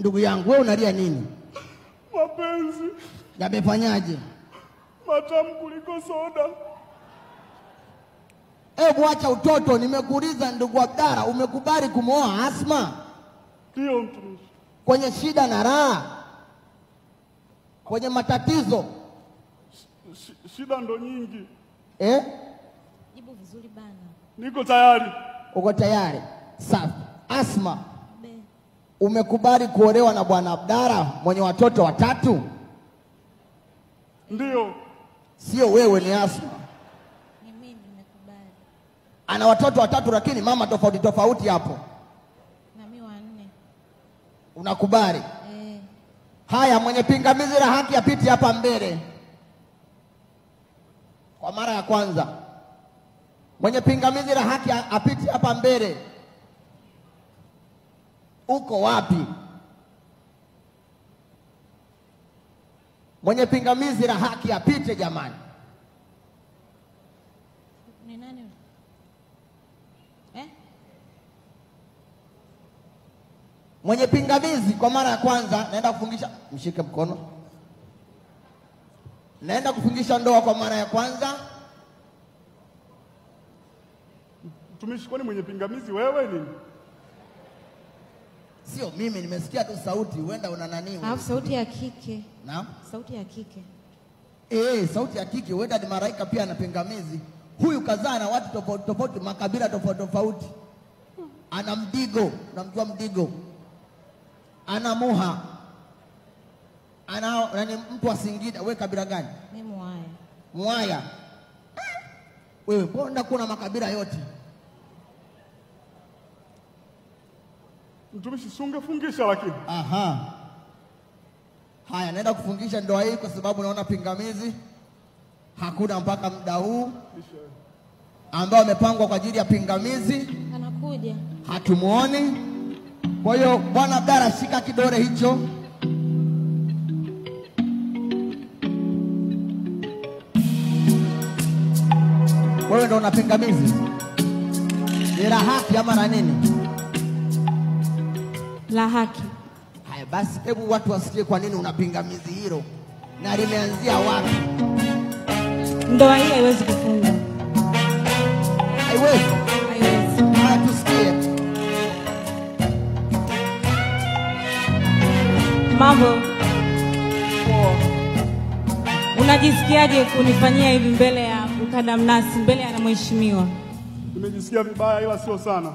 Ndugu yangu, wewe unalia nini? Mapenzi. Yamefanyaje? Matamu kuliko soda. Hebu acha utoto, nimekuuliza ndugu Abdalla, umekubali kumwoa Asma? Ndio mtumishi. Kwenye shida na raha, kwenye matatizo. Shida ndo nyingi. Eh? Jibu vizuri bana. Niko tayari. Uko tayari? Safi. Asma, umekubali kuolewa na bwana Abdalla mwenye watoto watatu? Ndio. Sio wewe, ni Asma. Ni mimi nimekubali. Ana watoto watatu lakini mama tofauti tofauti hapo. Na mimi wanne. Unakubali? Eh. Haya, mwenye pingamizi la haki apite hapa mbele. Kwa mara ya kwanza. Mwenye pingamizi la haki apite hapa mbele. Uko wapi? Mwenye pingamizi la haki apite jamani. Ni nani? Eh? Mwenye pingamizi kwa mara ya kwanza naenda kufungisha, mshike mkono. Naenda kufungisha ndoa kwa mara ya kwanza. Mtumishi, kwani mwenye pingamizi wewe nini? Sio mimi, nimesikia tu sauti, huenda una nani wewe. Alafu sauti ya kike. Naam? Sauti ya kike. Sauti ya kike, huenda ni malaika pia ana pingamizi. Huyu kazaa na watu tofauti tofauti, makabila tofauti tofauti. Ana Mdigo, unamjua Mdigo? Ana Muha. Ana nani, mtu wa Singida. Wewe kabila gani? Mimi Mwaya. Mwaya. Wewe mbona kuna makabila yote? Mtumishi, si ungefungisha lakini. Aha. Haya, naenda kufungisha ndoa hii kwa sababu naona pingamizi hakuna mpaka muda huu ambao amepangwa kwa ajili ya pingamizi. Anakuja. Hatumuoni. Kwa hiyo bwana Abdalla, shika kidole hicho. Wewe ndio una pingamizi. Ni la haki ama la nini? La haki. Haya basi, hebu watu wasikie kwa nini una pingamizi hilo na limeanzia wapi. Ndoa hii haiwezi kufungwa. Haiwezi. Haiwezi. Haya, tusikie. Mambo. Poa. Unajisikiaje kunifanyia hivi mbele ya mkadamnasi, mbele ya mheshimiwa? Nimejisikia vibaya ila sio sana.